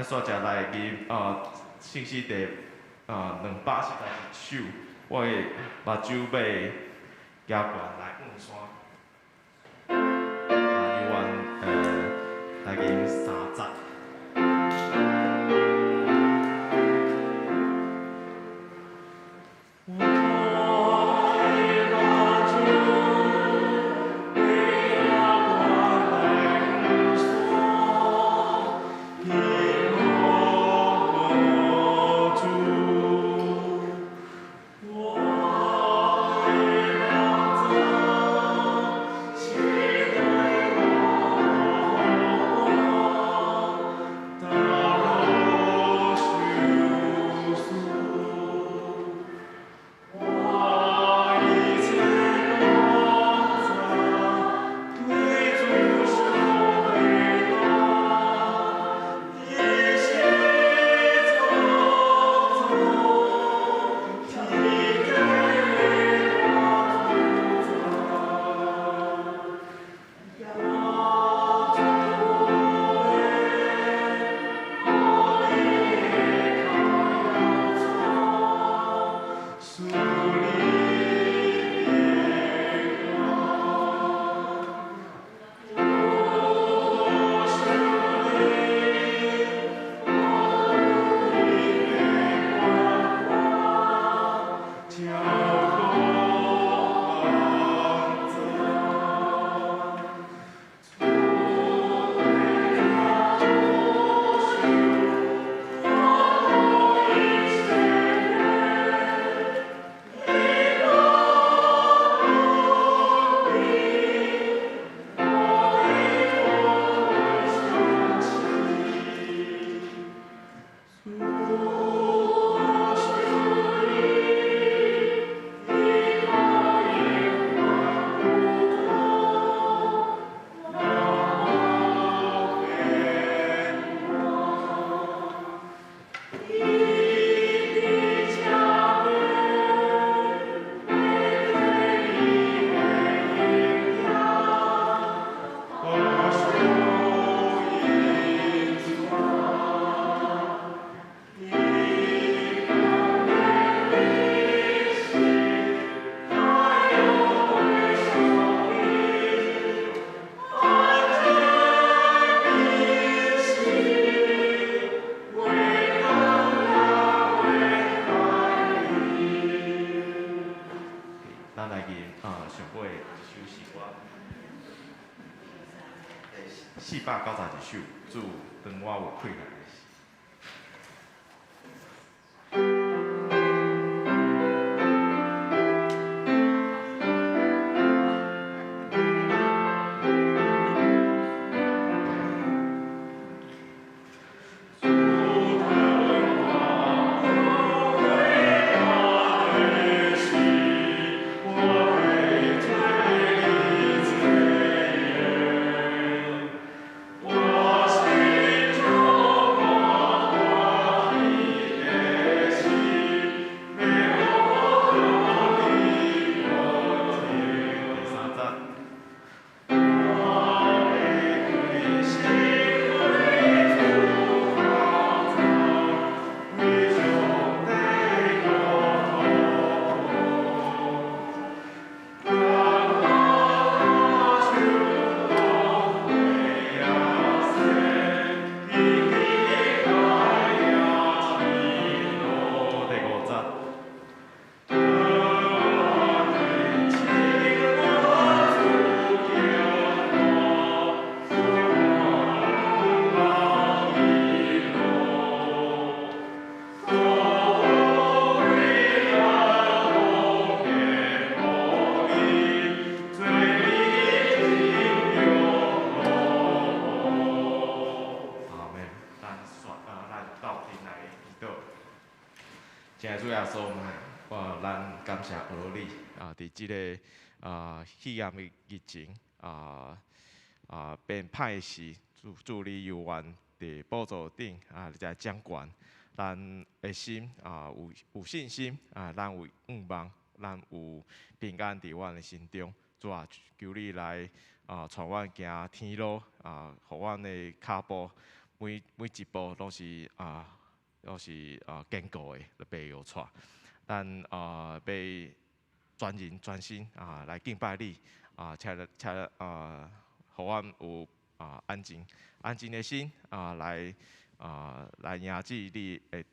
咱煞只來吟聖詩第241首，我的目睭欲舉懸來向山。啊，猶原來吟三節。咱來吟上尾一首詩歌，第491首，主當我有困難的時。親愛主耶穌，咱感謝阿羅你啊，佇這个彼岸的日前變歹時，主主你猶原佇寶座頂啊，來掌權。咱的心有信心啊，咱有向望，咱有平安佇阮的心中。主啊，求你來帶阮行天路啊，予阮的跤步。每一步攏是堅固的，袂搖掣。咱欲全人全心來敬拜你啊，請予阮有安靜的心來迎接你的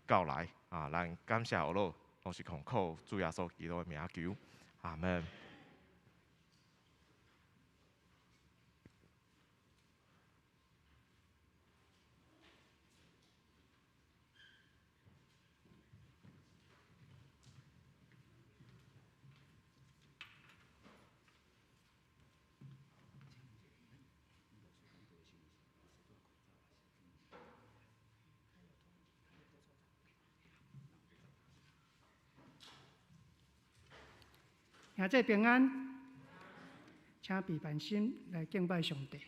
到來啊！咱感謝阿老，攏是奉靠主耶穌基督的名求，阿門。兄弟平安，請備辦心來敬拜上帝。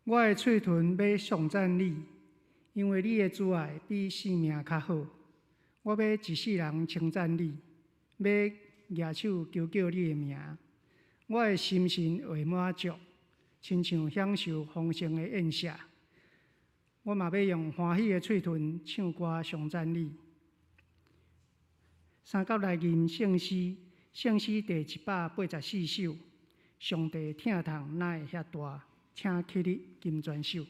我的喙唇欲頌讚你，因為你的慈愛比性命較好。我欲一世人稱讚你，欲舉手求叫你的名。我的心神會滿足，親像享受豐盛的宴席。我嘛欲用歡喜的喙唇唱歌頌讚你。三甲來吟聖詩，聖詩第184首。上帝疼痛哪會遐大？請起立，金磚手。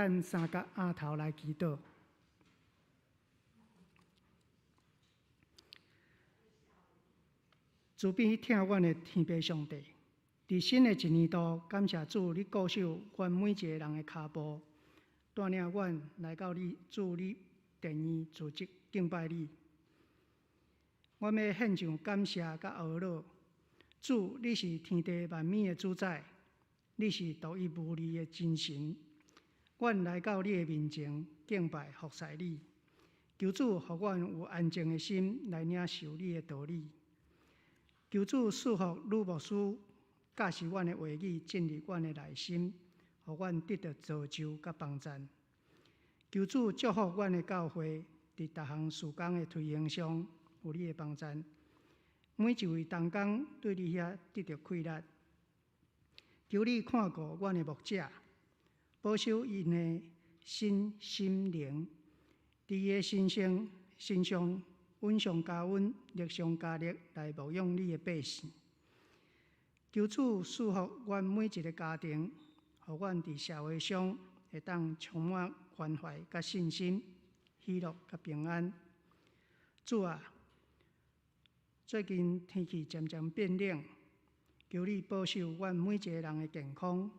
咱三角阿頭來祈禱。慈悲疼阮的天父上帝，佇新的一年度，感謝主，你顧守阮每一個人的跤步，帶領阮來到你主你殿院組織敬拜你。阮欲獻上感謝佮阿樂。主，你是天地萬物的主宰，你是獨一無二的真神。阮來到你的面前敬拜服侍你，求主予阮有安靜的心來領受你的道理。求主賜福呂牧師教示阮的話語進入阮的內心，予阮得著造就佮幫贊。求主祝福阮的教會，佇逐項事工的推行上有你的幫贊。每一位同工對你遐得著氣力。求你看顧阮的牧者，保守𪜶的身心靈，佇伊的身上恩上加恩，力上加力，來牧養你的百姓。求主賜福阮每一个家庭，予阮佇社會上會當充滿關懷佮信心、喜樂佮平安。主啊，最近天氣漸漸變冷，求你保守阮每一个人的健康，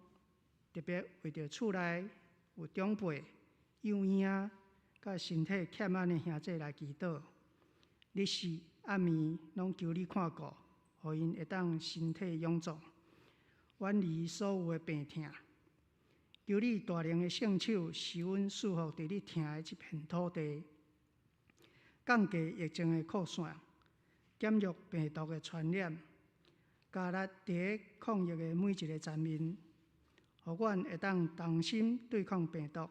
特別為著厝內有長輩、幼嬰佮身體欠安的兄弟來祈禱。日時暗暝攏求你看顧，予𪜶會當身體勇壯，遠離所有的病痛。求你大能的聖手施恩賜福佇你疼的這片土地，降低疫情的擴散，減弱病毒的傳染，加力佇抗疫的每一个層面，予阮會當同心對抗病毒。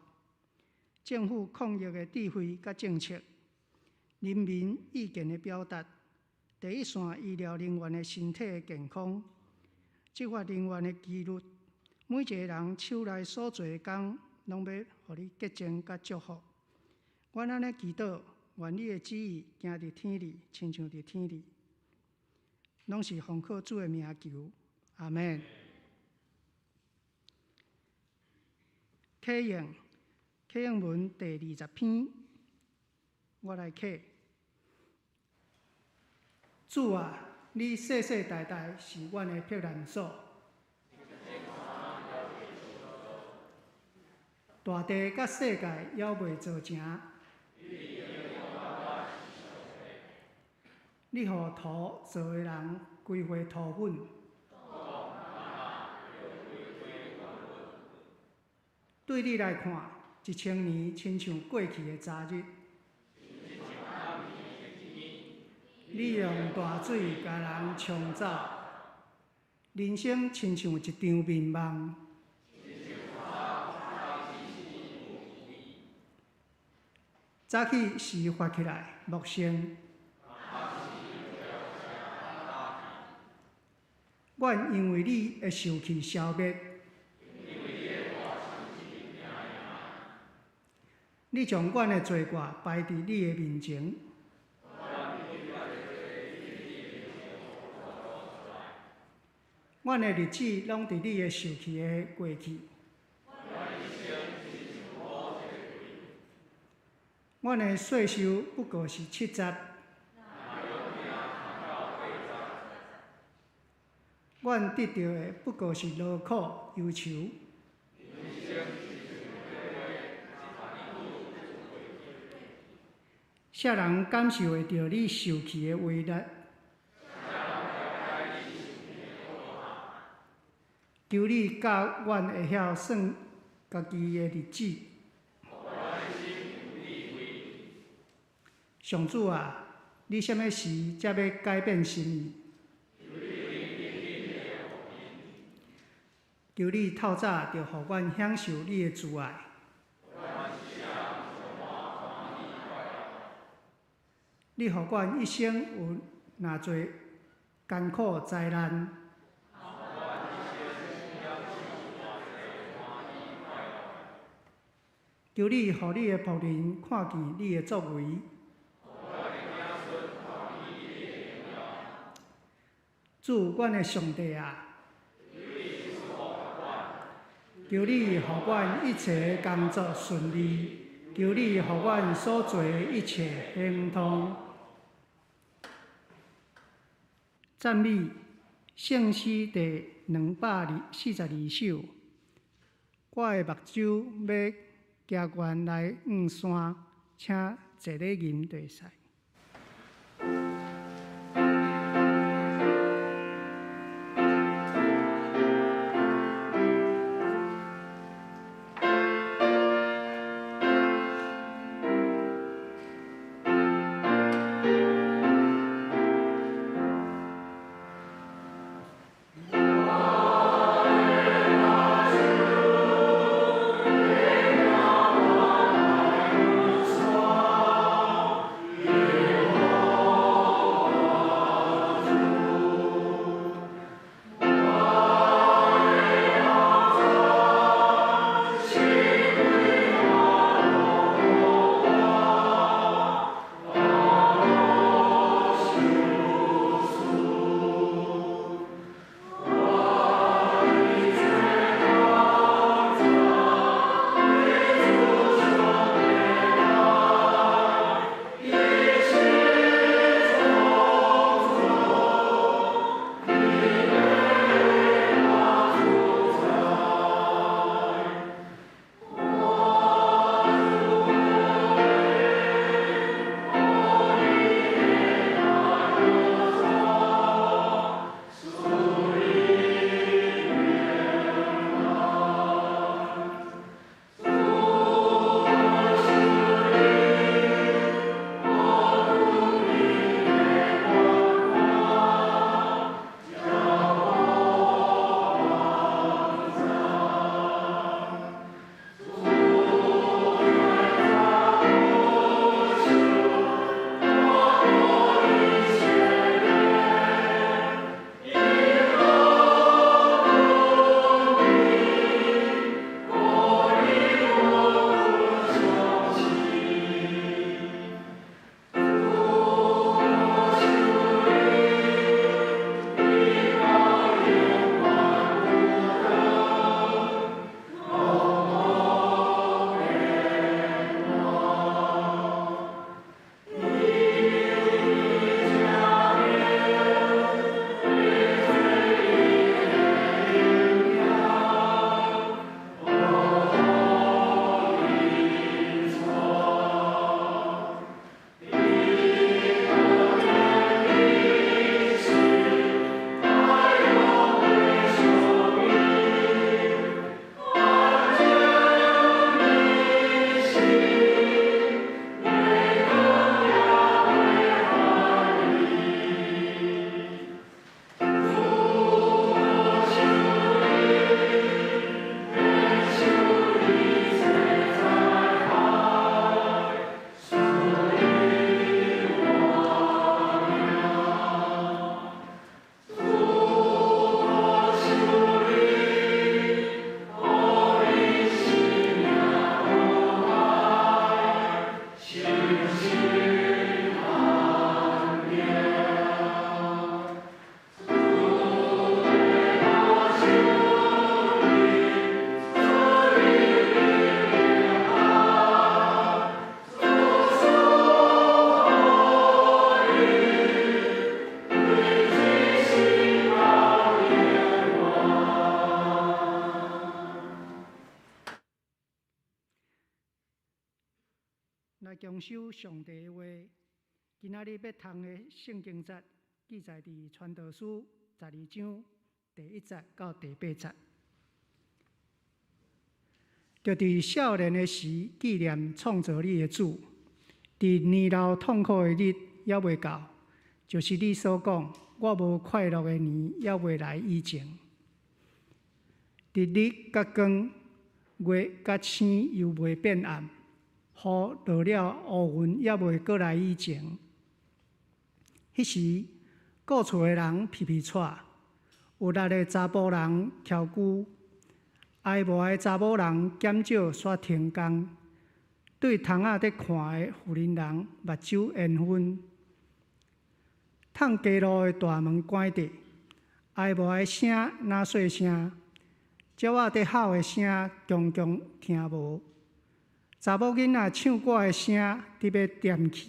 政府抗疫的智慧佮政策，人民意見的表達，第一線醫療人員的身體的健康，執法人員的紀律，每一個人手內所做的工，攏欲予你潔淨佮祝福。阮按呢祈禱，願你的旨意行佇天裡，親像佇天裡，攏是奉靠主的名求，阿們。啟應，啟應文第20篇，我來啟。主啊，你世世代代是阮的避難所。大地佮世界猶未造成，你予土造的人歸回土粉。對你來看，1000年親像過去的昨日。你用大水共人沖走，人生親像一場眠夢。早起時發起來，茂盛。阮因為你的受氣消滅。你將阮的罪過擺佇你的面前。阮的日子攏佇你的受氣的過去。阮的歲壽不過是70。阮得著的不過是勞苦憂愁。啥人感受會著你受氣的威力？求你教阮會曉算家己的日子。上主啊，你啥物時才欲改變心意？求你透早就予阮享受你的慈愛。你予阮一生有若濟艱苦災難。求你予你的僕人看見你的作為。主，阮的上帝啊，求你予阮一切工作順利，求你予阮所做的一切亨通。讚美聖詩第242首。我的目睭欲行懸來向山，請坐咧吟就會使。來共守上帝的話。今仔日欲讀的聖經節記載佇傳道書12章第1節到第8節。著佇少年的時紀念創造你的主，佇年老痛苦的日猶未到，就是你所講我無快樂的年猶未來以前。佇日佮光、月佮星猶未變暗，雨落了烏雲猶未閣來以前，彼時顧厝的人皮皮掣，有力的查埔人蹺龜，哀磨的查某人減少煞停工，對窗仔佇看的婦人人目睭煙熏，迵街路的大門關著，哀磨的聲若細聲，鳥仔佇吼的聲強強聽無，查某囡仔唱歌的聲佇欲恬去。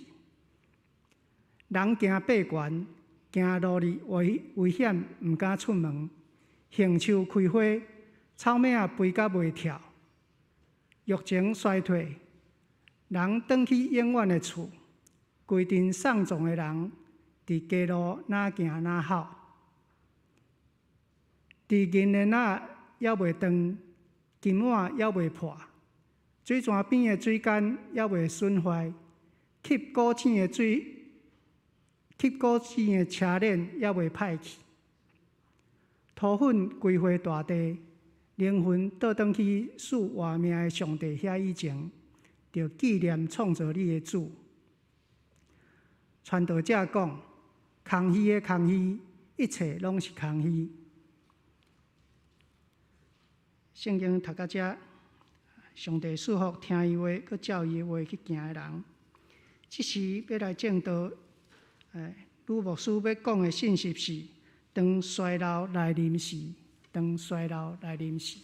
人驚爬懸，驚路裡危危險，毋敢出門。杏樹開花，草莓仔肥甲袂跳。欲情衰退，人轉去永遠的厝。規陣喪葬的人，佇街路若行若吼。佇銀鏈仔猶未斷，金碗猶未破，水泉邊的水管猶未損壞，吸果子的水，吸果子的車鏈猶未歹去。塗粉歸回大地，靈魂倒轉去賜活命的上帝遐以前，著紀念創造你的主。傳道者講：空虛的空虛，一切攏是空虛。聖經讀到遮，上帝賜福聽伊話，閣照伊的話去行的人。這時欲來證道，呂牧師欲講的信息是：當衰老來臨時，當衰老來臨時。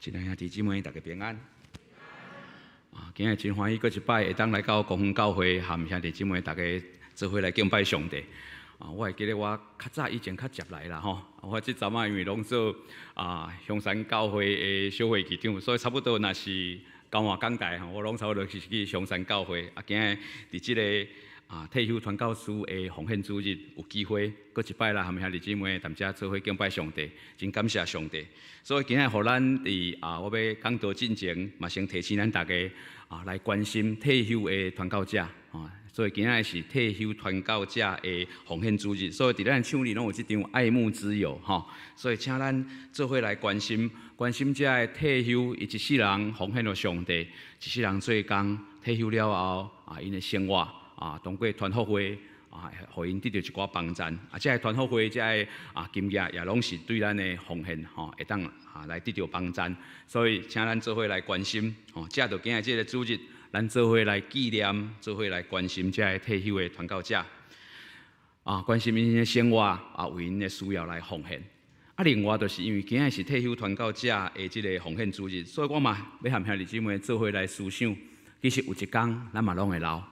親愛兄弟姊妹，大家平安。啊，今日真歡喜，閣一擺會當來到光復教會，和兄弟姊妹大家做伙來敬拜上帝。啊，我會記得我較早以前較捷來啦吼，我這陣仔因為攏做啊香山教會的小會議長，所以差不多若是交換講台吼，我攏差不多是去香山教會。啊，今日佇這个啊退休傳教士的奉獻主日，有機會閣一擺來和兄弟姊妹踮遮做伙敬拜上帝，真感謝上帝。所以今日予咱佇啊，我欲講道進前，嘛先提醒咱大家啊，來關心退休的傳教者啊。所以今仔日是退休傳教者的奉獻主日，所以佇咱手裡攏有這張愛慕之友吼，所以請咱做伙來關心關心這个退休，伊一世人奉獻予上帝，一世人做工，退休了後啊，𪜶的生活啊，通過傳福會啊，予𪜶得著一寡幫贊啊，這个傳福會這个啊金額也攏是對咱的奉獻吼，會當啊來得著幫贊，所以請咱做伙來關心吼，藉著今仔這个主日。咱做伙來紀念，做伙來關心這个退休的傳教者，啊，關心𪜶的生活，啊，為𪜶的需要來奉獻。啊，另外就是因為今仔是退休傳教者的這个奉獻主日，所以我嘛欲和兄弟姊妹做伙來思想，其實有一天咱嘛攏會老。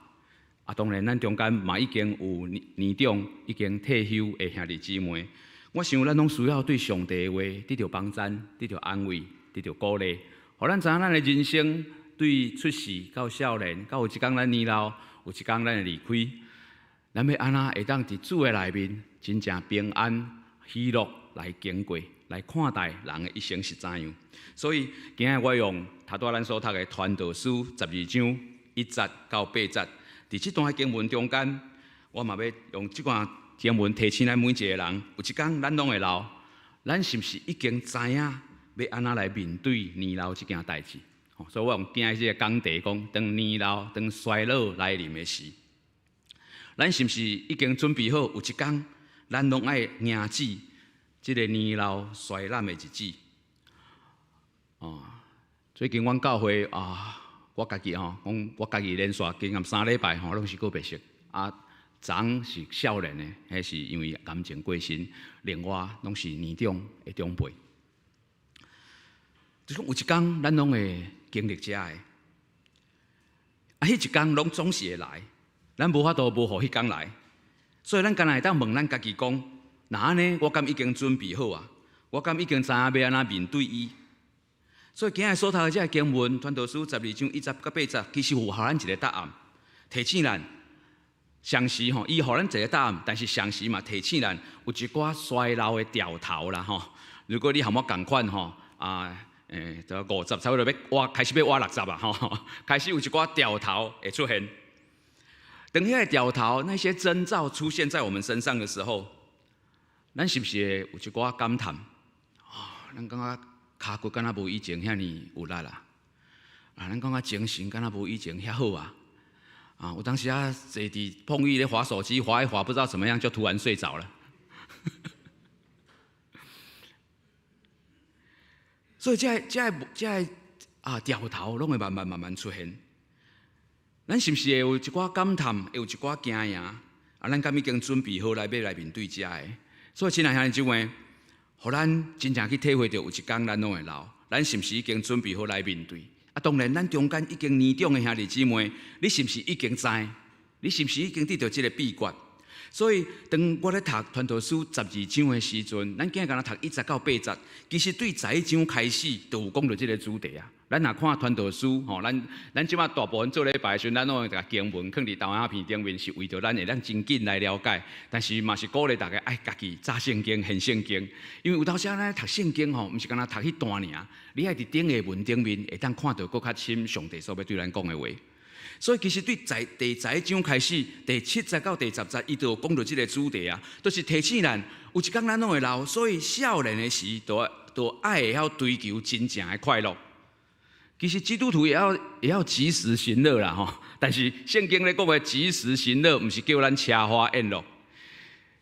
啊，當然咱中間嘛已經有年年長已經退休的兄弟姊妹，我想咱攏需要對上帝的話得著幫贊，得著安慰，得著鼓勵，予咱知影咱的人生。對出世到少年，到有一工咱年老，有一工咱會離開，咱欲按怎會當佇主的內面真正平安喜樂來經過，來看待人的一生是怎樣？所以今日我用頭拄仔咱所讀的傳道書12章1節到8節，佇這段經文中間，我嘛欲用這段經文提醒咱每一个人，有一工咱攏會老，咱是毋是已經知影欲按怎來面對年老這件代誌？所以我用今日這个講題講，當年老、當衰老來臨的時，咱是毋是已經準備好？有一工，咱攏愛迎接這个年老衰老的日子。哦，最近阮教會啊，我家己吼，講我家己連續經驗3禮拜吼，攏是告白色。啊，昨昏是少年的，彼是因為癌症過身，另外攏是年長的長輩。就講有一工，咱攏會經歷這个，啊，彼一工攏總是會來，咱無法度無予彼工來，所以咱敢若會當問咱家己講：若按呢，我敢已經準備好啊？我敢已經知影欲按怎面對伊？所以今日所讀的這个經文，傳道書12章1節到8節，其實有予咱一个答案，提醒咱，同時吼，伊予咱一个答案，但是同時嘛提醒咱有一寡衰老的兆頭啦吼。如果你和我仝款吼，啊。欸，就50差不多欲倚，開始欲倚60啊！吼，開始有一寡兆頭會出現。當彼个兆頭那些徵兆出現在我們身上的時候，咱是毋是會有一寡感嘆？啊，咱感覺跤骨敢若無以前遐爾有力啦，啊，咱感覺精神敢若無以前遐好啊！啊，有當時啊，坐佇碰椅咧滑手機，滑一滑，不知道怎麼樣就突然睡著了。所以這个、這个、這个啊，兆頭攏會慢慢慢慢出現。咱是毋是會有一寡感嘆，會有一寡驚訝？啊，咱敢已經準備好來欲來面對這个？所以親愛兄弟姊妹，予咱真正去體會著有一工咱攏會老，咱是毋是已經準備好來面對？啊，當然，咱中間已經年長的兄弟姊妹，你是毋是已經知？你是毋是已經得著這個秘訣？所以，當我咧讀傳道書十二章的時陣，咱今日敢若讀1節到8節，其實對十一章開始就有講著這個主題啊。咱若看傳道書，吼，咱這擺大部分做禮拜的時陣，咱攏會共經文囥佇投影片頂面，是為著咱會當真緊來了解。但是嘛是鼓勵大家愛家己查聖經、研聖經，因為有當時咱讀聖經吼，毋是干焦讀彼段爾，你愛佇頂下文頂面會當看著閣較深上帝所欲對咱講的話。所以其實對在第11章開始，第7節到第10節，伊就有講著這個主題啊，就是提醒咱有一工咱攏會老，所以少年的時就愛會曉追求真正的快樂。其實基督徒也要及時行樂啦吼，但是聖經咧講的及時行樂，毋是叫咱奢華宴樂。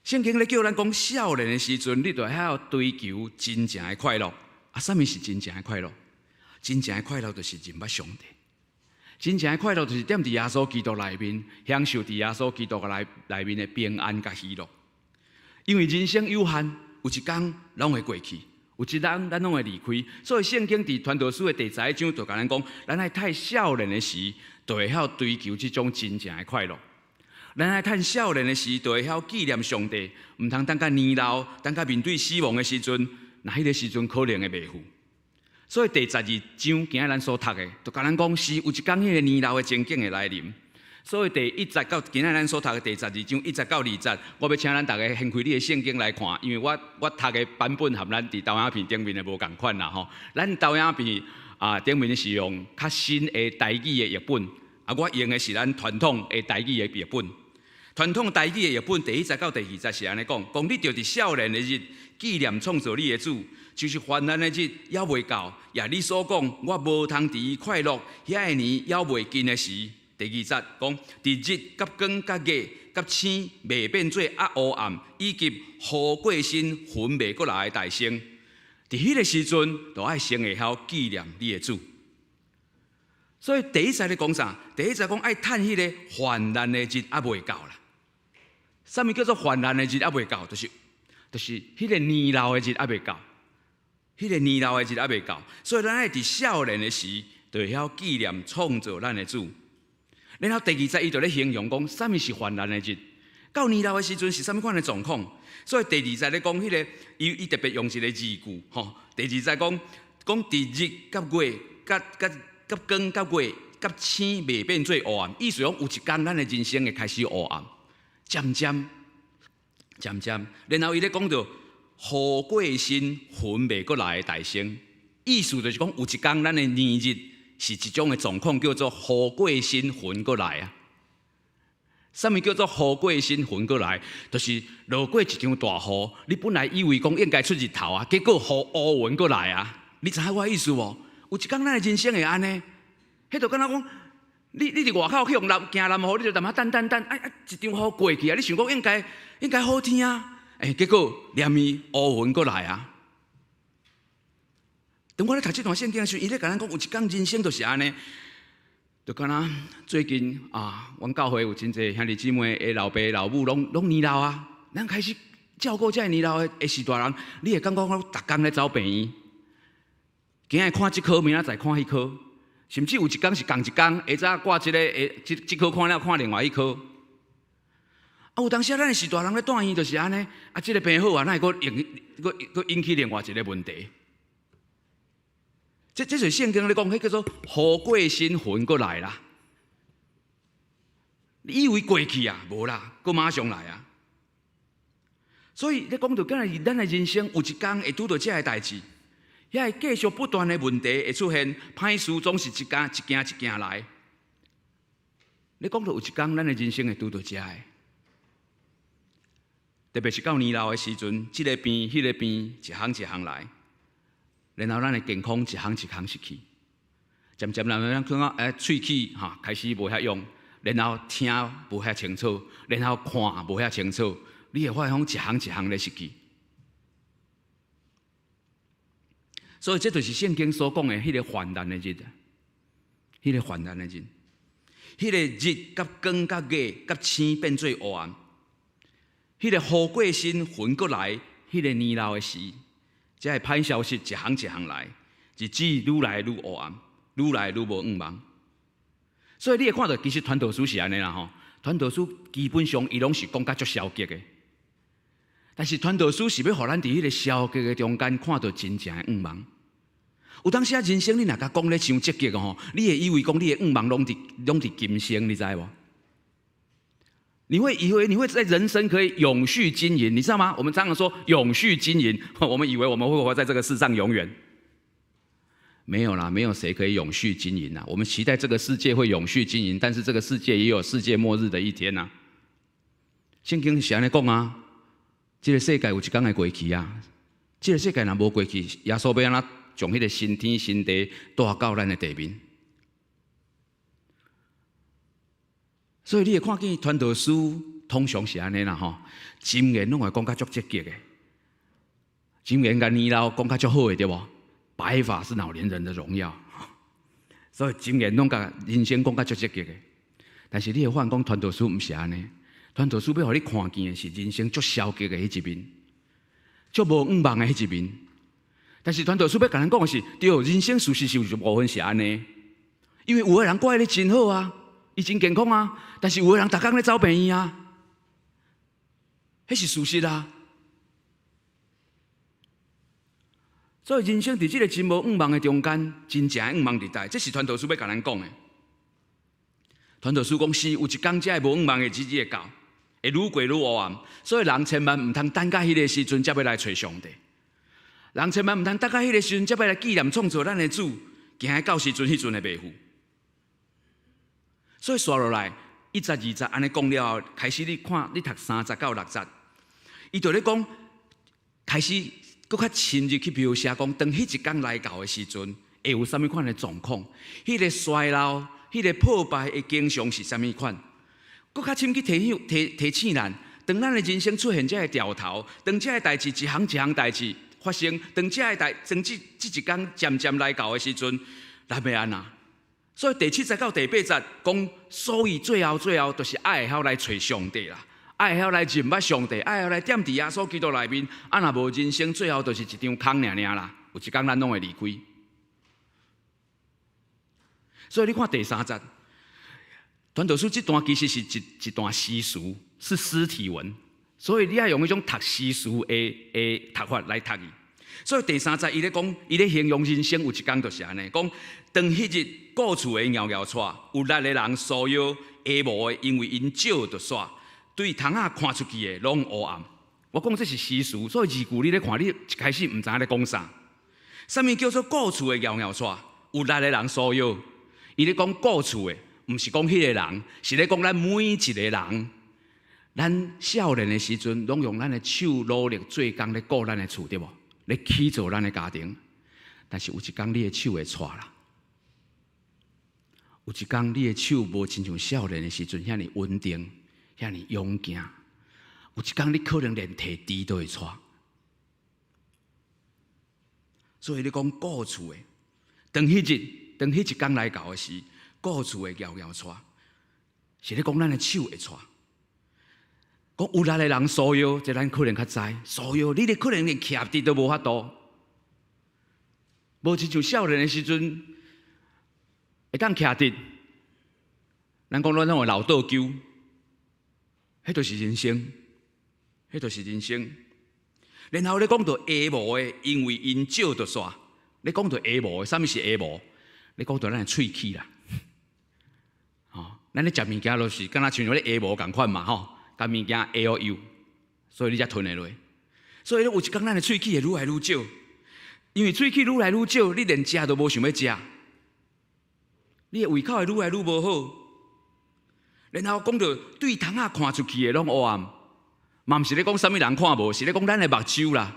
聖經咧叫咱講少年的時陣，你就曉追求真正的快樂。啊，啥物是真正的快樂？真正的快樂就是認捌上帝。真正的快樂就是踮佇耶穌基督內面，享受佇耶穌基督內面的平安佮喜樂。因為人生有限，有一工攏會過去，有一日咱攏會離開。所以聖經佇傳道書的第11章就共咱講，咱愛趁少年的時，就會曉追求這種真正的快樂。咱愛趁少年的時，就會曉紀念上帝，毋通等到年老，等到面對死亡的時陣，若彼個時陣可能會袂赴。所以第十二章今仔咱所讀的，就共咱講是有一工彼個年老的情景會來臨。所以第一節到今仔咱所讀的第12章1節到2節，我欲請咱逐家掀開你的聖經來看，因為我讀的版本和咱佇投影片頂面的無仝款啦吼。咱投影片啊頂面是用較新的台語的譯本，啊我用的是咱傳統的台語的譯本。傳統台語的譯本第1節到第2節是按呢講，講你著佇少年的日紀念創造你的主，就是患難的日猶未到，也你所講我無通佇伊快樂，遐个年猶未近的時。第二節講，佇日佮光佮月佮星未變做壓烏暗，以及雨過身雲袂閣來的大星，佇彼个時陣，就愛先會曉紀念你的主。所以第一節咧講啥？第一節講愛趁彼个患難的日猶未到啦。啥物叫做患難的日猶未到？就是彼个年老的日猶未到，彼个年老的日猶未到。所以咱愛佇少年的時，就會曉紀念創造咱的主。然後第二節伊就咧形容講，啥物是患難的日？到年老的時陣是啥物款的狀況？所以第二節咧講彼个，伊特別用一個字句，吼。第二節講講佇日佮月佮光佮月佮星未變做烏暗，意思講有一工咱的人生會開始烏暗，漸漸漸漸，然後伊咧講著雨過身雲袂閣來的大星，意思就是講有一工咱的年日是一種的狀況，叫做雨過身雲閣來啊。啥物叫做雨過身雲閣來？就是落過一場大雨，你本來以為講應該出日頭啊，結果雨烏雲閣來啊。你知影我意思無？有一工咱的人生會按呢，彼就敢若講，你佇外口去予淋驚淋雨，你就踮遐等等等，啊啊一場雨過去啊，你想講應該好天啊，欸，結果連伊烏雲閣來啊。當我咧讀這段聖經的時陣，伊咧共咱講，有一工人生就是按呢，就敢若最近啊，阮教會有真濟兄弟姊妹的老爸老母攏年老啊，咱開始照顧這年老的序大人，你會感覺講逐工咧走病院。今日看這科，明仔載看彼科，甚至有一工是仝一工，下早掛這个，下這這科看了看另外一科。啊，有當時啊，咱的序大人咧住院就是按呢，啊，這个病好啊，哪會閣引閣閣引起另外一个問題？這就是聖經咧講，彼叫做雨過身雲閣來啦。你以為過去啊？無啦，閣馬上來啊！所以咧講著，敢若是咱的人生有一工會拄著這个代誌。遐會繼續不斷的問題會出現，歹事總是一件一件一件來。你講著有一工，咱的人生會拄著這个，特別是到年老的時陣，這个病、彼个病，一項一項來，然後咱的健康一項一項失去，漸漸咱咱感覺欸，喙齒哈開始無遐用，然後聽無遐清楚，然後看無遐清楚，你會發現講一項一項咧失去。所以這就是聖經所講的彼个患難的日，彼个患難的日，彼个日佮光佮月佮星變做烏暗，彼个雨過身雲閣來，彼个年老的時，這个歹消息一項一項來，日子愈來愈烏暗，愈來愈無向望。所以你會看到，其實傳道書是按呢啦吼，傳道書基本上伊攏是講甲足消極的，但是傳道書是欲予咱佇彼个消極的中間看到真正的向望。有當時啊，人生你若共講咧傷積極吼，你會以為講你的向望攏佇今生，你知無？你會以為你會在人生可以永續經營，你知道嗎？我們常常說永續經營，我們以為我們會活在這個世上永遠。沒有啦，沒有誰可以永續經營啦。我們期待這個世界會永續經營，但是這個世界也有世界末日的一天吶。聖經是按呢講啊，這個世界有一天會過去啊。這個世界若無過去，耶穌欲按怎將彼個新天新地帶到咱的地面？所以你會看見傳道書通常是按呢啦吼，箴言攏會講甲足積極的，箴言共年老講甲足好的對無？白髮是老年人的榮耀，所以箴言攏共人生講甲足積極的。但是你會發現講傳道書毋是按呢，傳道書欲予你看見的是人生足消極的彼一面，足無向望的彼一面。但是傳道書欲共咱講的是，對，人生事實是有一部分是按呢，因為有的人過得真好啊。伊真健康啊，但是有的人逐工咧走病院啊，彼是事實啊。所以人生佇這個真無向望的中間，真正的向望佇佗，這是傳道書欲共咱講的。傳道書講是有一工這个無向望的日子會到，會愈過愈烏暗。所以人千萬毋通等到彼个時陣才欲來揣上帝。人千萬毋通等到彼个時陣才欲來紀念創造咱的主，行到時陣，彼陣會袂赴。所以紲落來一節二節按呢講了後，開始你看你讀三節到六節，伊就咧講，開始閣較深入去描寫講，當彼一工來到的時陣，會有啥物款的狀況？彼个衰老、彼个破敗的景象是啥物款？閣較深去提醒提提醒咱，當咱的人生出現這个掉頭，當這个代誌一項一項代誌發生，當這个代當這這一工漸漸來到的時陣，咱欲按怎？所以第七節到第八節講，所以最後最後，就是愛會曉來揣上帝啦，愛會曉來認捌上帝，愛會曉來踮佇耶穌基督內面。啊，若無人生，最後就是一場空爾爾啦。有一工咱攏會離開。所以你看第三節，傳道書這段其實是一一段詩詞，是詩體文，所以你愛用彼種讀詩詞的的讀法來讀伊。所以第三節，伊咧講，伊咧形容人生有一工就是按呢，講當彼日顧厝的搖搖掣，有力的人束腰，下無的因為𪜶少就煞，對窗仔看出去的攏烏暗。我講這是詩詞，所以字句你咧看，你一開始毋知影咧講啥。啥物叫做顧厝的搖搖掣，有力的人束腰？伊咧講顧厝的，毋是講彼个人，是咧講咱每一個人。咱少年的時陣，攏用咱的手努力做工咧顧咱的厝，對無？咧起造咱的家庭，但是有一工你的手會掣啦。有一工你的手無親像少年的時陣遐爾穩定，遐爾勇健。有一工你可能連提豬都會掣。所以你講顧厝的，當彼日，當彼一工來到的時，顧厝的搖搖掣，是咧講咱的手會掣。講有力的人束腰，這咱可能較知。束腰，你咧可能連徛佇都無法度，無親像少年的時陣會當徛佇。咱講咱攏會老倒勼，彼就是人生，彼就是人生。然後咧講到下無的，因為𪜶少就煞。咧講到下無的，啥物是下無？咧講到咱的喙齒啦，吼，咱咧食物件就是敢若親像咧下無仝款嘛，吼。共物件下予幼，所以你才吞會落。所以咧，有一工咱的喙齒會愈來愈少，因為喙齒愈來愈少，你連食都無想欲食，你的胃口會愈來愈無好。然後講到對窗仔看出去的攏烏暗，嘛毋是咧講啥物人看無，是咧講咱的目睭啦。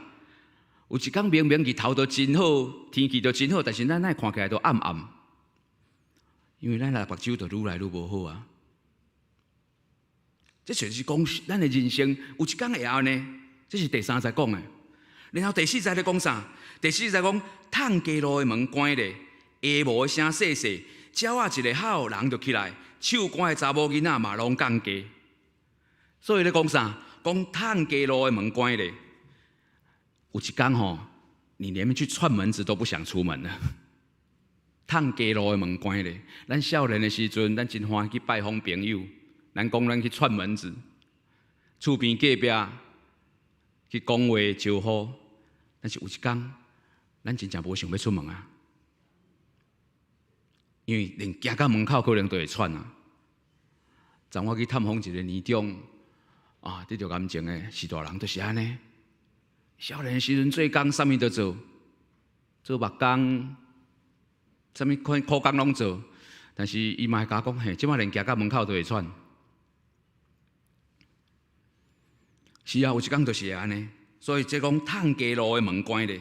有一工明明日頭都真好，天氣都真好，但是咱哪會看起來都暗暗，因為咱的目睭就愈來愈無好啊。這就是講咱的人生有一工會按呢，這是第三節講的。然後第四節咧講啥？第四節講，迵街路的門關咧，下無的聲細細，鳥仔一个吼，人就起來，手肝的查某囡仔嘛攏降低。所以咧講啥？講迵街路的門關咧，有一工吼，你連去串門子都不想出門了。迵街路的門關咧，咱少年的時陣，咱真歡喜去拜訪朋友，咱講咱去串門子，厝邊隔壁去講話招呼，但是有一工，咱真正無想欲出門啊，因為連行到門口可能都會喘啊。昨我去探訪一個年長啊，得著癌症的序大人，就是按呢。少年時陣做工，啥物都做，做木工，啥物款苦工攏做。但是伊嘛會共我講，嘿，這擺連行到門口都會喘。是啊，有一工就是會按呢。所以這講迵街路的門關咧，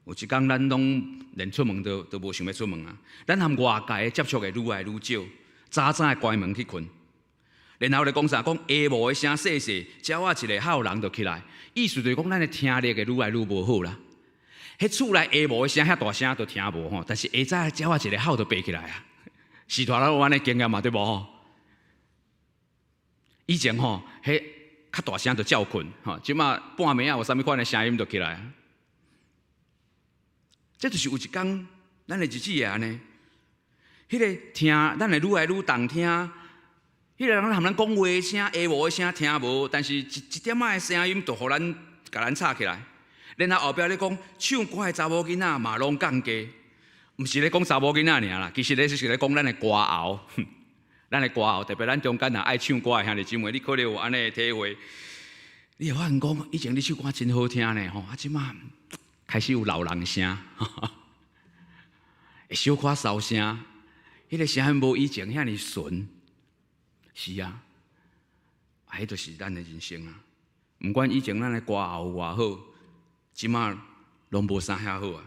有一工咱攏連出門都無想欲出門啊。咱和外界的接觸會愈來愈少，早早會關門去睏。然後咧講啥？講下晡的聲細細，鳥仔一个號人就起來，意思就是講咱的聽力會愈來愈無好啦。彼厝內下晡的聲遐大聲都聽無吼，但是下早鳥仔一个號就爬起來啊。序大人有按呢經驗嘛，對無吼？以前吼，彼較大聲就叫睏吼，這馬半暝仔有啥物款的聲音就起來啊。這就是有一工，咱的日子會按呢。彼个聽，咱會愈來愈重聽。彼个人含咱講話聲、下晡的聲聽無，但是一一點仔的聲音就予咱共咱吵起來。然後後壁咧講唱歌的查某囡仔嘛攏降低，毋是咧講查某囡仔爾啦，其實咧是咧講咱的歌喉，咱的歌喉，特別咱中間若愛唱歌的兄弟姊妹，你可能有按呢的體會。你會發現講，以前你唱歌真好聽呢，吼，啊，這馬開始有老人聲，會小可沙聲，彼個聲音無以前遐爾純。是啊，啊，彼就是咱的人生啊。毋管以前咱的歌喉有偌好，這馬攏無啥遐好啊。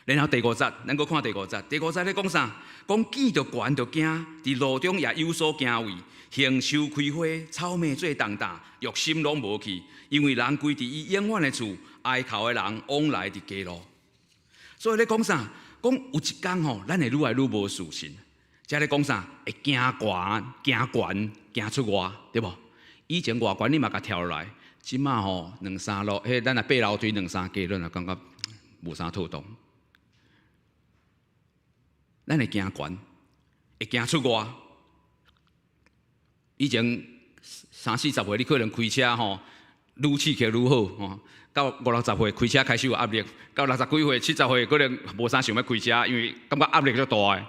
然後第五節，咱閣看第五節。第五節咧講啥？講見著懸就驚，佇路中也有所驚畏。杏樹開花，草莓做重擔，慾心攏無去，因為人歸佇伊永遠的厝，哀哭的人往來佇街路。所以咧講啥？講有一工吼，咱會愈來愈無自信。這咧講啥？會驚懸、驚懸、驚出外，對無？以前偌懸你嘛共跳落來，這馬吼兩三路，彼咱若爬樓梯兩三格，咱就感覺無啥妥當。咱會驚懸，會驚出外。以前三四十歲，你可能開車吼，愈刺激愈好吼。到五六十歲開車開始有壓力，到六十幾歲、70歲可能無啥想欲開車，因為感覺壓力足大的。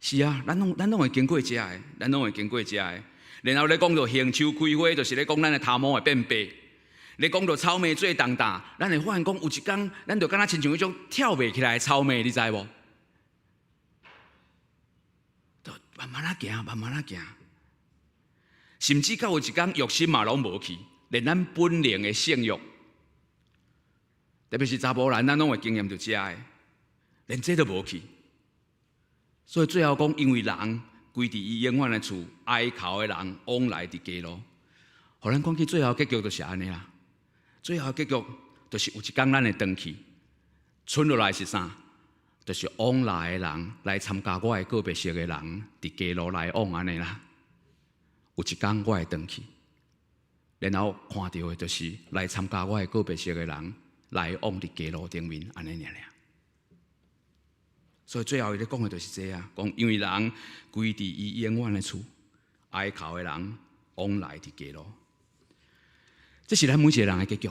是啊，咱攏會經過這个，咱攏會經過這个。然後咧講著杏樹開花，就是咧講咱的頭毛會變白。咧講著草莓做重擔，咱會發現講有一工，咱就敢若親像彼種跳袂起來的草莓，你知無？就慢慢仔行，慢慢仔行。甚至到有一工，慾心嘛攏無去，連咱本能的性慾，特別是查埔人，咱攏會經驗著這个，連這都無去。所以最後講，因為人歸佇伊永遠的厝，哀哭的人往來佇街路，予咱講起最後結局就是按呢啦。最後結局就是有一工咱會轉去，賰落來是啥？就是往來的人來參加我的告別式的人，佇街路來往按呢啦。有一工我會轉去，然後看著的就是來參加我的告別式的人來往佇街路頂面按呢爾爾。所以最後伊咧講的就是這啊，講因為人歸佇伊永遠的厝，哀哭的人往來佇街路，這是咱每一個人的結局。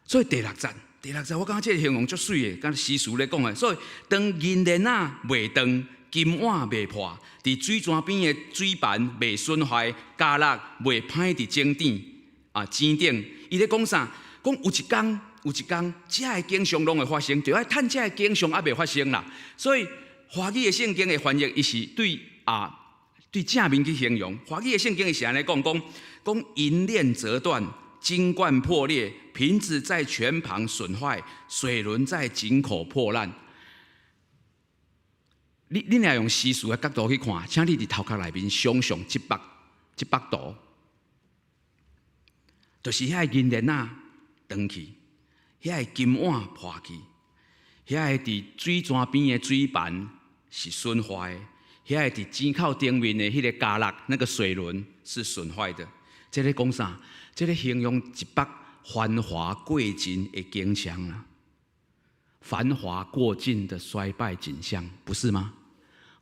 所以第六節，第六節我感覺這個形容足媠的，敢若詩詞咧講的。所以當銀鏈仔袂斷，金碗袂破，佇水泉邊的水盤袂損壞，角落袂歹佇井頂啊井頂，伊咧講啥？講有一工。有一工，這个景象攏會發生，就愛趁這个景象猶未發生啦。所以，華語的聖經的翻譯，伊是對啊，對正面去形容。華語的聖經伊是按呢講，講講銀鏈折斷，金罐破裂，瓶子在泉旁損壞，水輪在井口破爛。你若用詩詞的角度去看，請你佇頭殼內面想象這幅圖，就是遐個銀鏈仔斷去。遐个金碗破去，遐个佇水泉邊的水盤是損壞，遐个佇井口頂面的彼個伽勒，那個水輪是損壞的。這咧講啥？這咧形容一幅繁華過盡的景象啊！繁華過盡的衰敗景象，不是嗎？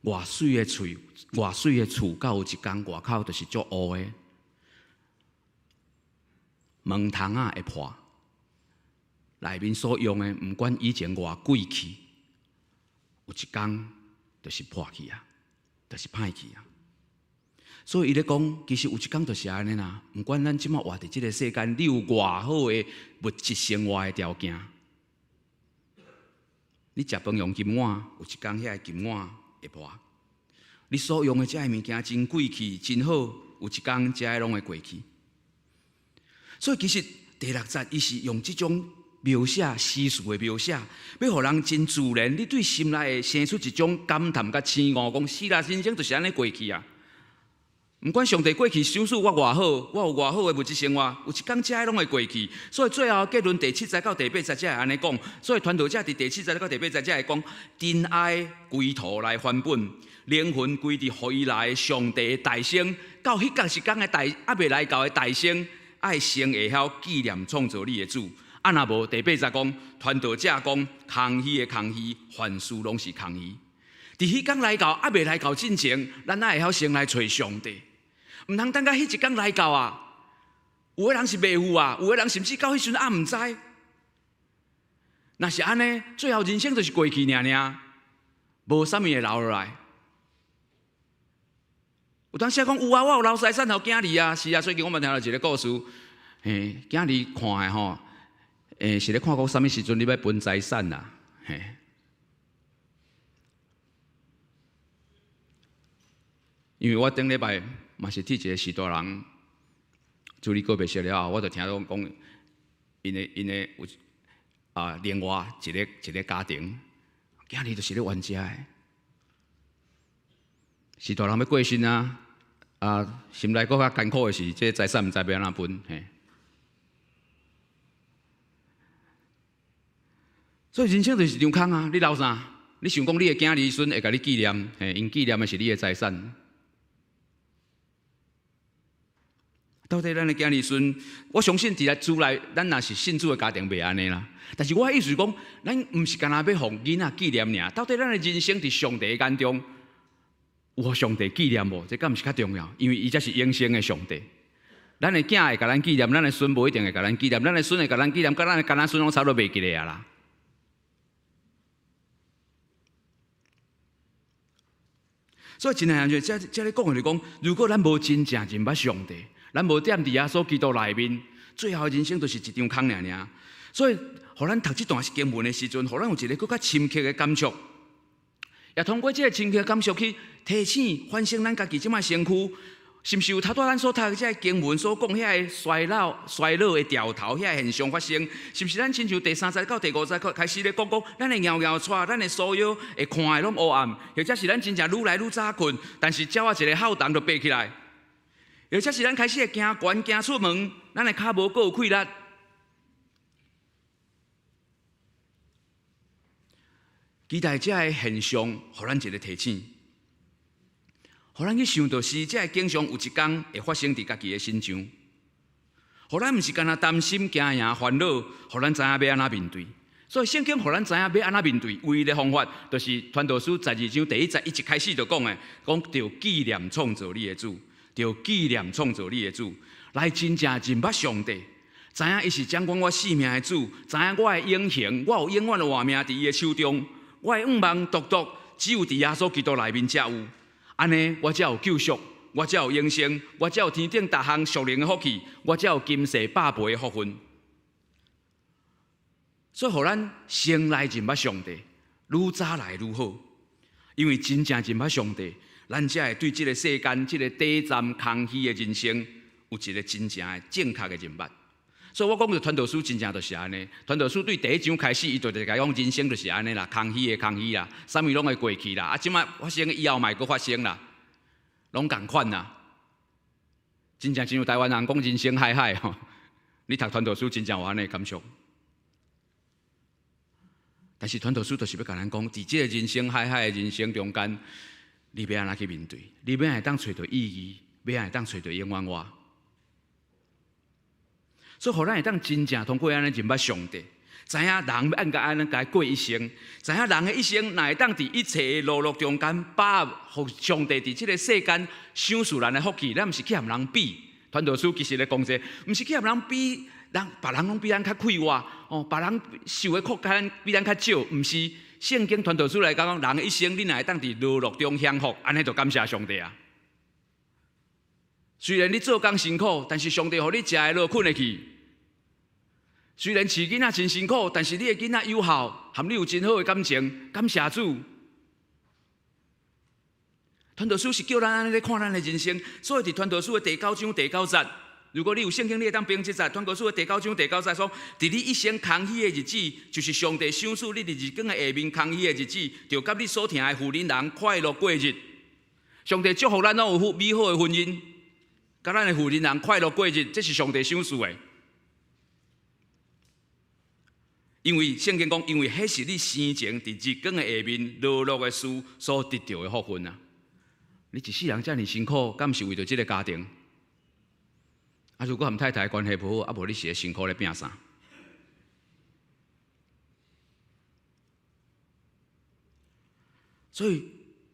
偌媠的喙，偌媠的厝，到有一工外口就是足烏的，門窗仔會破，內面所用的，毋管以前偌貴氣，有一工就是破去啊，就是歹去啊。所以伊咧講，其實有一工就是按呢啦。毋管咱這馬活佇這個世間，你有偌好的物質生活的條件，你食飯用金碗，有一工遐个金碗會破；你所用的這个物件真貴氣、真好，有一工這个攏會過去。所以其實第六節伊是用這種描寫詩詞的描寫，欲予人真自然，你對心內會生出一種感嘆佮醒悟，講是啦，人生就是按呢過去啊。毋管上帝過去賞賜我偌好，我有偌好的物質生活，有一工這個攏會過去。所以最後結論第七節到第八節才會按呢講。所以傳道者佇第七節到第八節才會講，塵埃歸土來還本，靈魂歸佇予伊來上帝的大生，到彼個時間的大，猶未來到的大生，愛先會曉紀念創造你的主。啊，若無第八節講，傳道者講，空虛的空虛，凡事攏是空虛。佇彼工來到，猶未來到進前，咱愛會曉先來揣上帝。毋通等到彼一工來到啊！有的人是袂有啊，有的人甚至到彼時陣猶毋知。若是按呢，最後人生就是過去爾爾，無啥物會留落來。有當時講有啊，我有留財產予囝兒啊，是啊，最近我嘛聽著一個故事，嘿，囝兒看的吼，是咧看講啥物時陣你欲分財產啦，嘿。因為我頂禮拜嘛是替一個序大人處理告別式了後，我就聽到講，𪜶的有啊，另外一个一个家庭，囝兒就是咧冤家的，序大人欲過身啊，啊，心內閣較艱苦的是，這個財產毋知欲按怎分，嘿。所以人生就是一場空啊！你留啥？你想講你的囝兒孫會共你紀念？嘿，𪜶紀念的是你的財產。到底咱的囝兒孫，我相信佇來主內，咱若是信主的家庭袂按呢啦。但是我的意思是講，咱毋是干焦欲予囡仔紀念爾。到底咱的人生佇上帝的眼中，有予上帝紀念無？這敢毋是較重要？因為伊才是永生的上帝。咱的囝會共咱紀念，咱的孫無一定會共咱紀念，咱的孫會共咱紀念，佮咱的干仔孫攏差不多袂記得啊啦。所以真難就這這咧講的就講，如果咱無真正認捌上帝，咱無踮佇耶穌基督內面，最後人生就是一場空爾爾。所以，予咱讀這段經文的時陣，予咱有一个閣較深刻的感觸，也通過這个深刻的感觸去提醒、反省咱家己這擺身軀，是毋是有頭拄咱所讀的這个經文所講遐个衰老、衰老的兆頭遐个現象發生？是毋是咱親像第三節到第五節開始咧講講，咱會搖搖掣，咱的所有會看的攏烏暗，或者是咱真正愈來愈早睏，但是鳥仔一個號筒就爬起來，或者是咱開始會驚懸、驚出門，咱的跤無閣有氣力。期待這个現象，予咱一個提醒，予咱去想著是這個景象有一天會發生佇家己的身上，予咱毋是干焦擔心、驚贏、煩惱，予咱知影欲按怎面對。所以聖經予咱知影欲按怎面對，唯一的方法就是傳道書十二章第一節，伊一開始就講的，講著紀念創造你的主，著紀念創造你的主，來真正認捌上帝。知影伊是掌管我性命的主，知影我的永恆，我有永遠的活命佇伊的手中。我的願望獨獨只有佇耶穌基督內面才有，按呢我才有救贖，我才有永生，我才有天頂逐項屬靈的福氣，我才有今世百倍的福分。所以，予咱先來認捌上帝，愈早來愈好，因為真正認捌上帝，咱才會對這个世間、這个短暫空虛的人生，有一个真正的正確的認捌。所以我講著傳道書真正就是按呢。傳道書對第一章開始，伊就就共講人生就是按呢啦，空虛的空虛啦，啥物攏會過去啦。啊，這擺發生以後嘛會閣發生啦，攏仝款啦。真正親像台灣人講人生海海吼，你讀傳道書真正有按呢感受。但是傳道書就是欲共咱講，佇這个人生海海的人生中間，你欲按怎去面對？你欲按會當揣著意義？欲按會當揣著永遠活？所以，予咱會當真正通過按呢認捌上帝，知影人欲按怎按呢共過一生，知影人的一生若會當佇一切的勞碌中間，把握予上帝佇這个世間賞賜咱的福氣，咱毋是去和人比。傳道書其實咧講這個，毋是去和人比，人別人攏比咱較快活，哦，別人受的苦較咱比咱較少，毋是。聖經傳道書來講，人的一生，你若會當佇勞碌中享福，按呢就感謝上帝啊。雖然你做工辛苦，但是上帝予你食會落、睏會去。雖然飼囡仔真辛苦，但是你的囡仔有孝，和你有真好的感情，感謝主。傳道書是叫咱按呢咧看咱的人生，所以佇傳道書的第九章第九節，如果你有聖經，你會當翻這節。傳道書的第九章第九節說：佇你一生空虛的日子，就是上帝賞賜你佇日光的下面空虛的日子，著佮你所疼的婦人人快樂過日。上帝祝福咱攏有美好的婚姻，佮咱的婦人人快樂過日，這是上帝賞賜的。因為聖經講，因為彼是你生前佇日光的下面勞碌的事所得著的福分啊！你一世人遮爾辛苦，敢毋是為著這个家庭？啊，如果和太太關係無好，啊無你是咧辛苦咧拚啥？所以，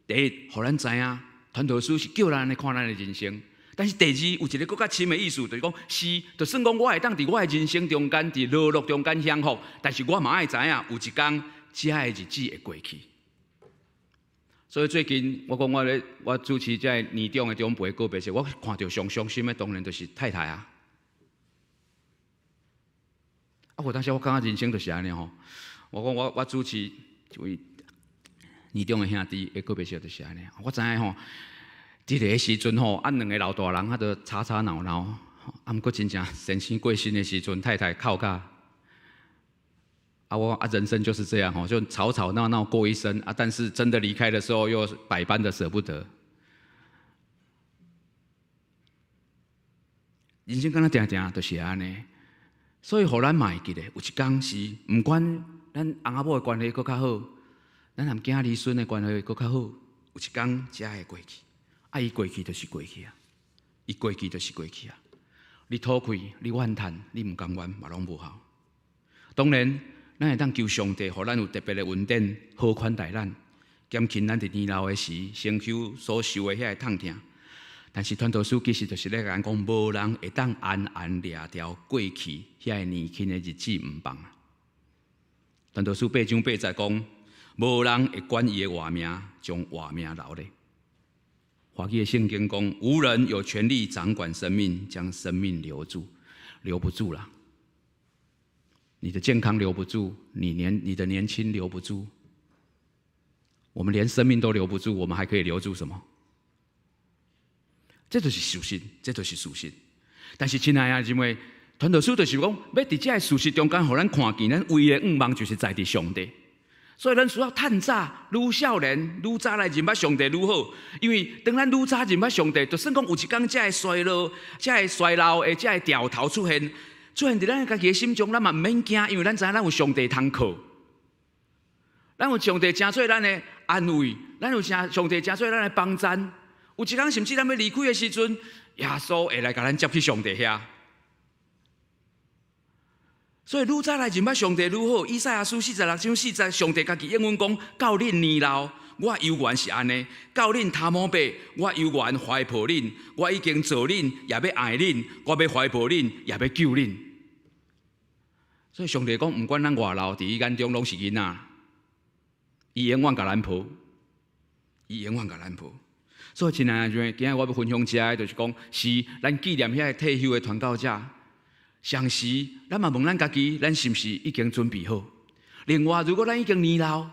第一，予咱知影，傳道書是叫咱按呢看咱的人生。但是第二，有一个閣較深的意思，就是講，是，就算講我會當佇我的人生中間，佇勞碌中間享福，但是我嘛愛知影，有一工，這个日子會過去。所以最近我講我咧，我主持這个年長的長輩告別式，我看著上傷心的當然就是太太啊。啊，有當時我感覺人生就是按呢吼。我講我我主持一位年長的兄弟的告別式就是按呢。我知影吼，佇个時陣吼，啊兩个老大人啊都吵吵鬧鬧，啊毋過真正先生過身的時陣，太太哭甲。啊，我啊，人生就是這樣吼，就吵吵鬧鬧過一生啊，但是真的離開的時候，又百般的捨不得。人生敢若定定就是按呢，所以予咱嘛會記得，有一工是毋管咱翁仔某的關係閣較好，咱和囝兒孫的關係閣較好，有一工才會過去。啊，伊過去就是過去啊，伊過去就是過去啊。你吐氣，你怨嘆，你毋甘願，嘛攏無效。當然。咱會當求上帝，予咱有特別的恩典，好款待咱，減輕咱佇年老的時身軀所受的遐个痛疼。但是傳道書其實就是咧共咱講，無人會當安安掠牢過去遐个年輕的日子毋放。傳道書八章八節講，無人會管伊的活命，將活命留咧。華語的聖經講，無人有權利掌管生命，將生命留住，留不住啦。你的健康留不住，你年你的年輕留不住，我們連生命都留不住，我們還可以留住什麼？這就是事實，這就是事實。但是親愛的姊妹，傳道書就是講，欲佇這个事實中間，予咱看見，咱唯一的願望就是在佇上帝。所以咱需要趁早，愈少年愈早來認捌上帝愈好。因為當咱愈早認捌上帝，就算講有一工這个衰老、這个衰老的這个兆頭出現。出現佇咱家己的心中，咱嘛毋免驚，因為咱知影咱有上帝通靠，咱有上帝成做咱的安慰，咱有上上帝成做咱的幫贊。有一工甚至咱欲離開的時陣，耶穌會來共咱接去上帝遐。所以愈早來認捌上帝愈好。以賽亞書46章4節，上帝家己應允講：到恁年老，我猶原是按呢；到恁頭毛白，我猶原懷抱恁。我已經造恁，也欲愛恁；我欲懷抱恁，也欲救恁。所以上帝講，毋管咱偌老，佇伊眼中攏是囡仔，伊永遠共咱抱，伊永遠共咱抱。所以親愛的，今仔日我欲分享這个，就是講，是咱紀念遐个退休的傳教者。同時，咱嘛問咱家己，咱是毋是已經準備好？另外，如果咱已經年老，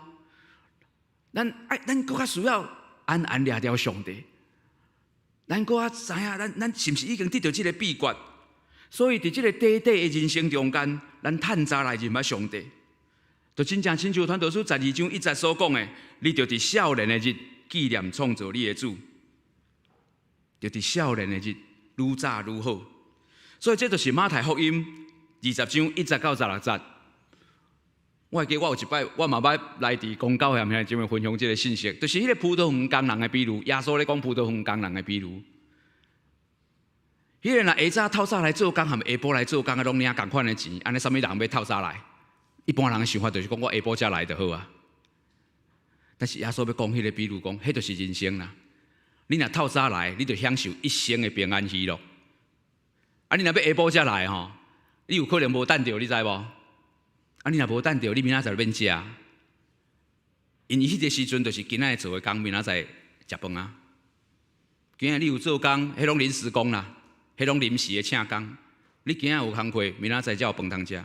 咱愛咱閣較需要安安掠牢上帝。咱閣較知影，咱咱是毋是已經得著這个秘訣？所以，佇這个短短的人生中間，咱趁早來認捌上帝，就真正親像傳道書12章1節所講的，你著佇少年的日紀念創造你的主，著佇少年的日愈早愈好。所以，這就是馬太福音20章1節到16節。我會記我有一擺，我嘛捌來佇公教會兄弟姊妹分享這个信息，就是彼个葡萄園工人的比喻，耶穌咧講葡萄園工人的比喻。彼个若下早透早來做工，含下晡來做工，啊，攏領仝款的錢，按呢啥物人欲透早來？一般人的想法就是講，我下晡才來就好啊。但是耶穌欲講彼个比喻，講彼就是人生啦。你若透早來，你就享受一生的平安喜樂。啊，你若欲下晡才來吼，你有可能無等著，你知無？啊！你若無等著，你明仔載就免食。因為彼个時陣就是今仔日做的工，明仔載食飯啊。今仔日你有做工，彼攏臨時工啦，彼攏臨時的請工。你今仔日有工課，明仔載才有飯通食。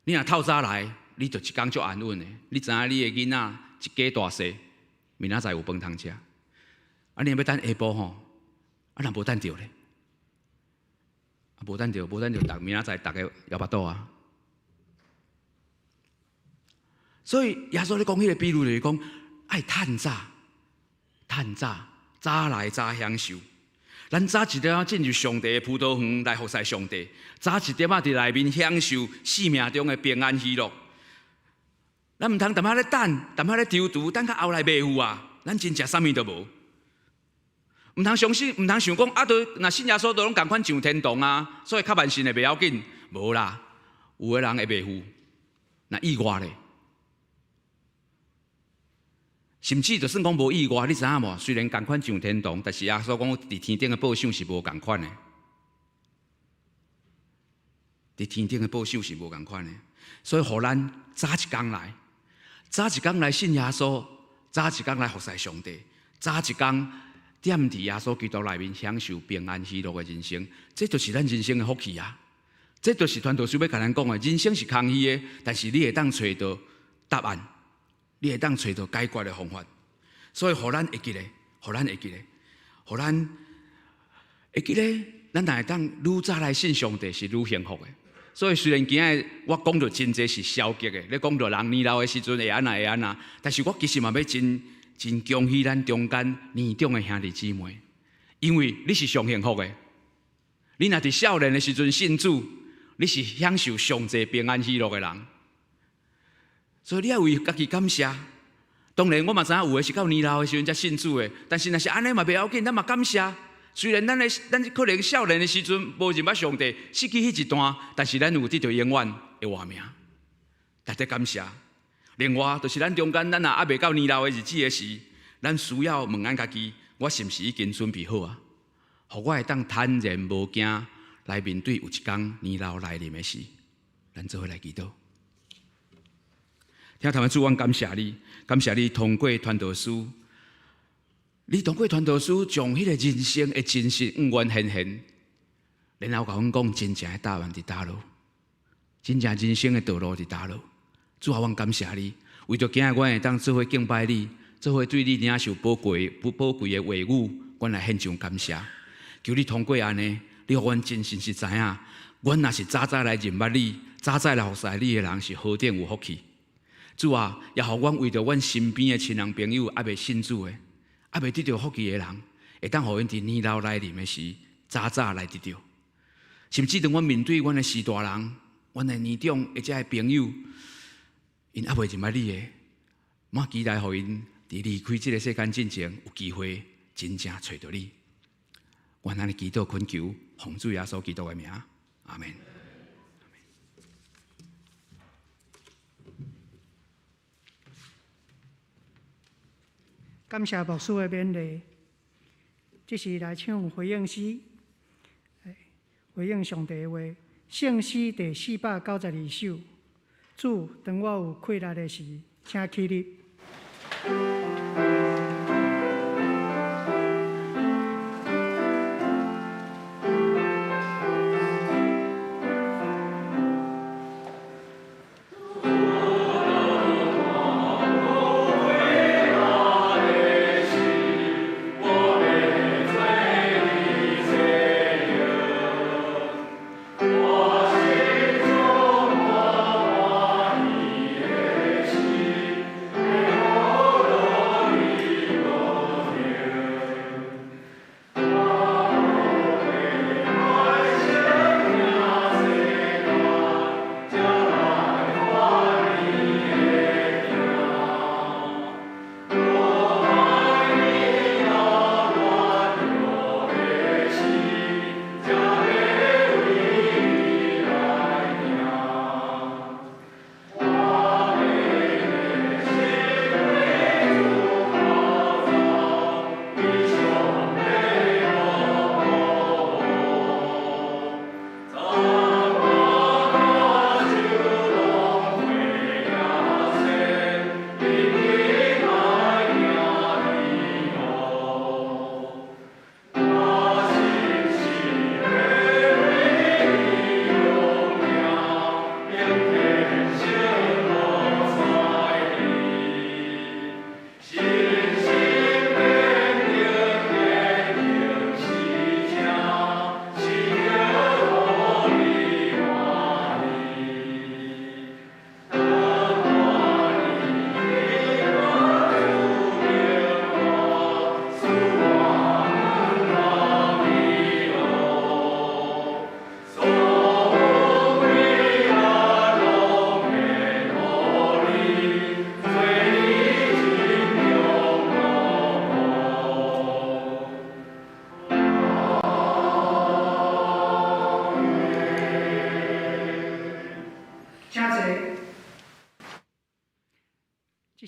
你若透早來，你就一工足安穩的。你知影你的囡仔一家大細，明仔載有飯通食。啊，你若欲等下晡吼，啊，若無等著咧，啊，無等著，無等著，逐明仔載逐个枵腹肚啊。所以耶穌咧講彼个比喻，就是講愛趁早，趁早，早來早享受。咱早一點仔進入上帝的葡萄園來服侍上帝，早一點仔佇內面享受生命中的平安喜樂。咱毋通踮遐咧等，踮遐咧躊躇，等到後來袂赴啊！咱真正啥物都無。毋通相信，毋通想講啊，都若信耶穌都攏仝款上天堂啊，所以較慢信的袂要緊。無啦，有的人會袂赴，若意外咧。甚至就算講無意外，你知影無？雖然仝款上天堂，但是耶穌講佇天頂的報賞是無仝款的。佇天頂的報賞是無仝款的，所以予咱早一工來，早一工來信耶穌，早一工來服侍上帝，早一工踮佇耶穌基督內面享受平安喜樂的人生，這就是咱人生的福氣啊！這就是傳道書欲共咱講的，人生是空虛的，但是你會當揣著答案。你會當揣著解決的方法，所以予咱會記咧，予咱會記咧，予咱會記咧，咱若會當愈早來信上帝是愈幸福的。所以雖然今仔日我講著真濟是消極的，咧講著人年老的時陣會按怎會按怎，但是我其實嘛欲真真恭喜咱中間年長的兄弟姊妹，因為你是上幸福的。你若佇少年的時陣信主，你是享受上濟平安喜樂的人。所以你愛為家己感謝。當然，我嘛知影有的是到年老的時陣才信主的，但是若是按呢嘛袂要緊，咱嘛感謝。雖然咱可能少年的時陣無認捌上帝，失去彼一段，但是咱有得著永遠的活命，值得感謝。另外，就是咱中間，咱若猶未到年老的日子的時，咱需要問咱家己：我是毋是已經準備好啊？予我會當坦然無驚來面對有一工年老來臨的時，咱做伙來祈禱。天父主，阮感謝你，感謝你通過傳道書，你通過傳道書將彼个人生的真實完完顯現，然後共阮講真正的答案佇佗落，真正人生的道路佇佗落。主啊，阮感謝你，為著今仔阮會當做伙敬拜你，做伙對你領受寶貴、寶貴的話語，阮來獻上感謝。求你通過按呢，你予阮真實是知影，阮若是早早來認捌你，早早來服侍你的人，是何等有福氣。主啊，也予阮為著阮身邊的親人朋友，猶未信主的，猶未得著福氣的人，會當予𪜶佇年老來臨的時，早早來得著。甚至當阮面對阮的序大人、阮的年長或者的朋友，𪜶猶未認捌你的，我期待予𪜶佇離開這个世間進前，有機會真正揣著你。阮按呢祈禱懇求，奉主耶穌基督的名，阿們。感謝牧師的勉勵，這是來唱回應詩，回應上帝的話。聖詩第492首，主，當我有困難的時，請起立。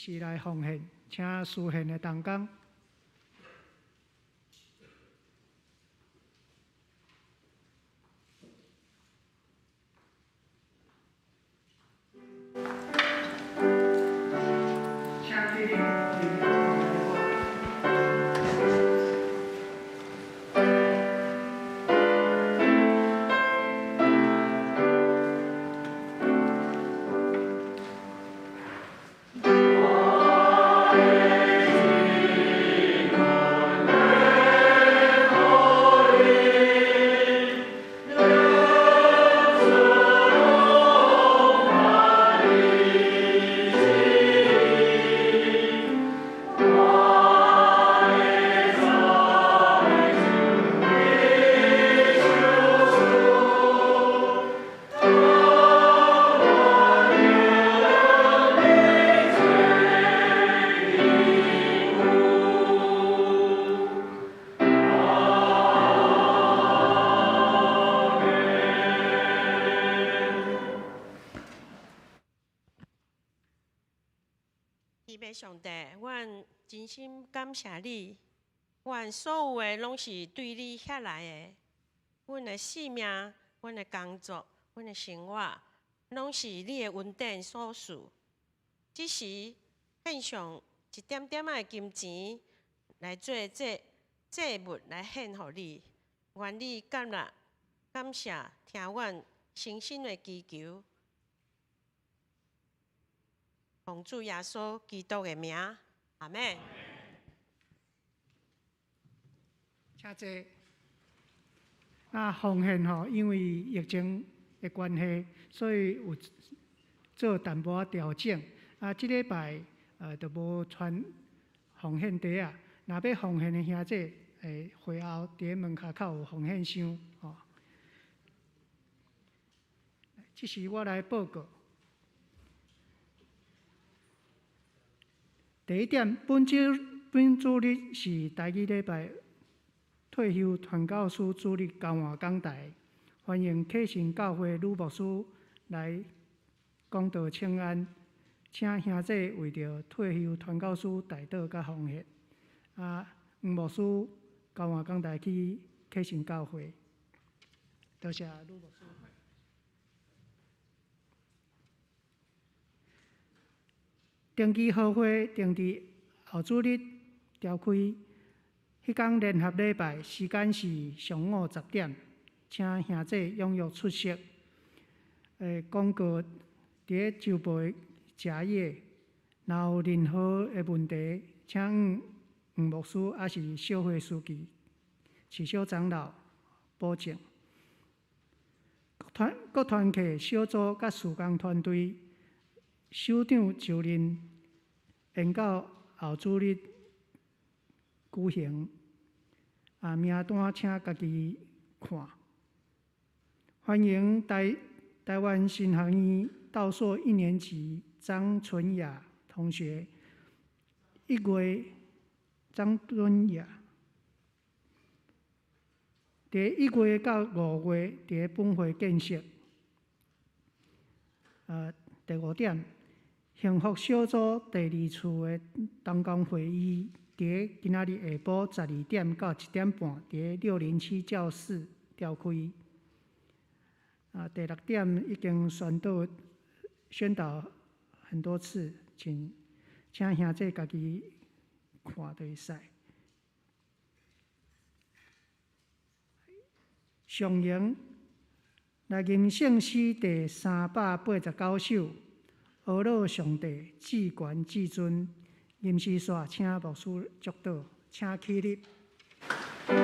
時來奉獻，請司獻的同工。 上帝，阮真心感謝你，阮所有的攏是對你遐來的。阮的性命、阮的工作、阮的生活，攏是你的恩典所賜。這時獻上一點點仔的金錢來做這祭物來獻予你，願你感納感謝，聽阮誠心的祈求。奉主耶穌基督的名，阿們。請坐。啊，奉獻吼，因為疫情的關係，所以有做淡薄仔調整。啊，這禮拜就無傳奉獻袋仔。若欲奉獻的兄弟，會後佇門跤口有奉獻箱吼。這時我來報告。第一點，本主日是台語禮拜退休傳教士主日交換講台，歡迎啟信教會呂牧師來講道請安，請兄弟為著退休傳教士代禱佮奉獻。啊，黃牧師交換講台去啟信教會，多謝呂牧師。定期好會定佇後主日召開，彼工聯合禮拜時間是上午10點，請兄弟踴躍出席。廣告佇咧周報食藥，若有任何的問題，請黃牧師抑是小會書記、市小長老保證。各團契小組佮事工團隊首長就任，延到後主日舉行。啊，名單請家己看。歡迎台灣神學院道碩一年級張純雅同學，1月張敦雅，佇1月到5月佇本會見習。第五點，幸福小組第二次的同工會議，佇今仔日下晡12點到1點半，佇607教室召開。啊，第六點已經宣導很多次，請兄弟家己看就會使。上營來吟聖詩第389首，阿樂上帝至懸至尊，吟詩煞請牧師祝禱，請起立。主。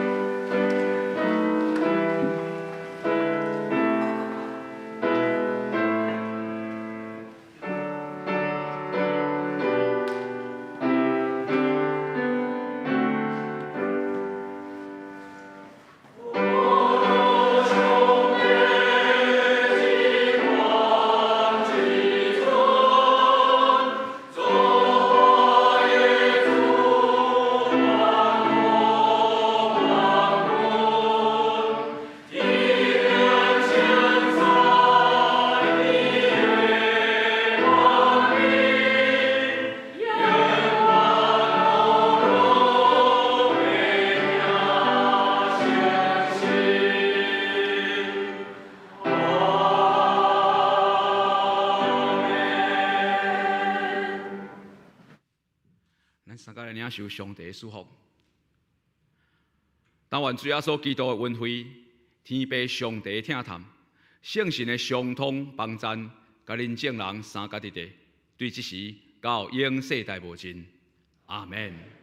領受上帝的祝福。但願主耶穌基督的恩惠、天父上帝的疼痛、聖神的相通幫贊，佮恁眾人三甲佇佇，對這時到永世代無盡。阿門。